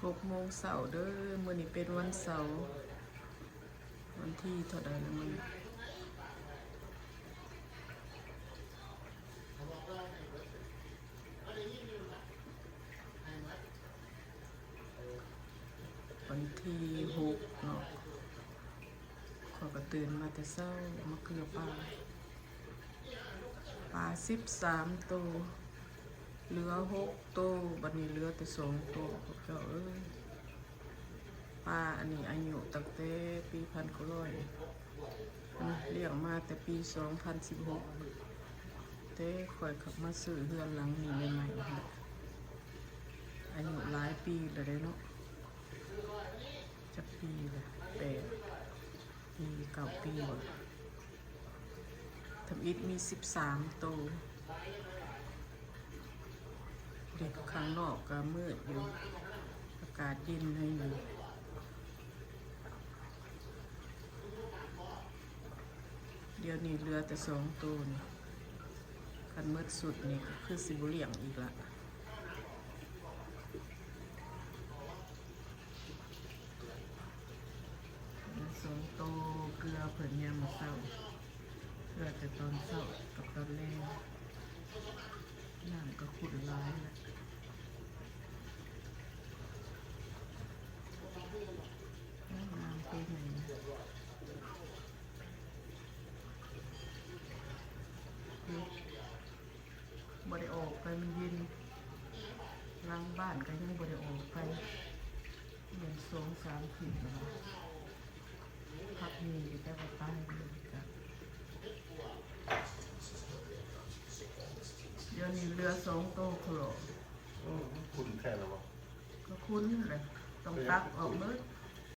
ຫົກໂມງເຊົ້າເດີ ມື້ນີ້ເປັນວັນເສົາ ວັນທີເທົ່າໃດລະມື້ນີ້? ວັນທີຫົກເນາະ. ຂ້ອຍກໍຕື່ນມາແຕ່ເຊົ້າ ມາເກືອປາ ປາສິບສາມໂຕ ເຫຼືອຫົກໂຕ ບັດນີ້ເຫຼືອແຕ່ສອງໂຕ ພວກເຈົ້າເອີຍ. ປາອັນນີ້ອາຍຸຕັ້ງແຕ່ປີພັນເກົ້າຮ້ອຍ ອາ ລ້ຽງມາແຕ່ປີສອງພັນສິບຫົກ ແຕ່ຂ້ອຍເຂົ້າມາຊື້ເຮືອນຫຼັງນີ້ໃໝ່ໆ ອາຍຸຫຼາຍປີແລ້ວເດ້ເນາະ. ຈັກປີລະ ແປດປີ ເກົ້າປີ ທຳອິດມີສິບສາມໂຕ. ເດັກຂ້າງນອກກໍມືດຢູ່ ອາກາດເຢັນໃຫ້ຢູ່. ດຽວນີ້ເຫຼືອແຕ່ສອງໂຕນີ້ ຄັນໝົດຊຸດນີ້ກໍຄືຊິບໍ່ລ້ຽງອີກລະ. ສອງໂຕເກືອເພິ່ນຍາມມື້ເຊົ້າ ເກືອແຕ່ຕອນເຊົ້າກັບຕອນແລງ. ນ້ຳກໍຂຸ້ນຫຼາຍລະ ງາມໆ ໂຕໃຫຍ່. ບໍ່ໄດ້ອອກໄປ ມັນເຢັນ ຫຼັງບ້ານກໍຍັງບໍ່ໄດ້ອອກໄປ ແມ່ນສອງສາມທິດແລ້ວ. ພັກນີ້ກໍຈະວ່າຕາຍເບິດກະ ດຽວນີ້ເຫຼືອສອງໂຕໂຄລະ. ໂອ້ ມັນຂຸ້ນແທ້ລະບໍ່? ກໍຂຸ້ນແຫຼະ ຕ້ອງຕັດອອກເບິດ.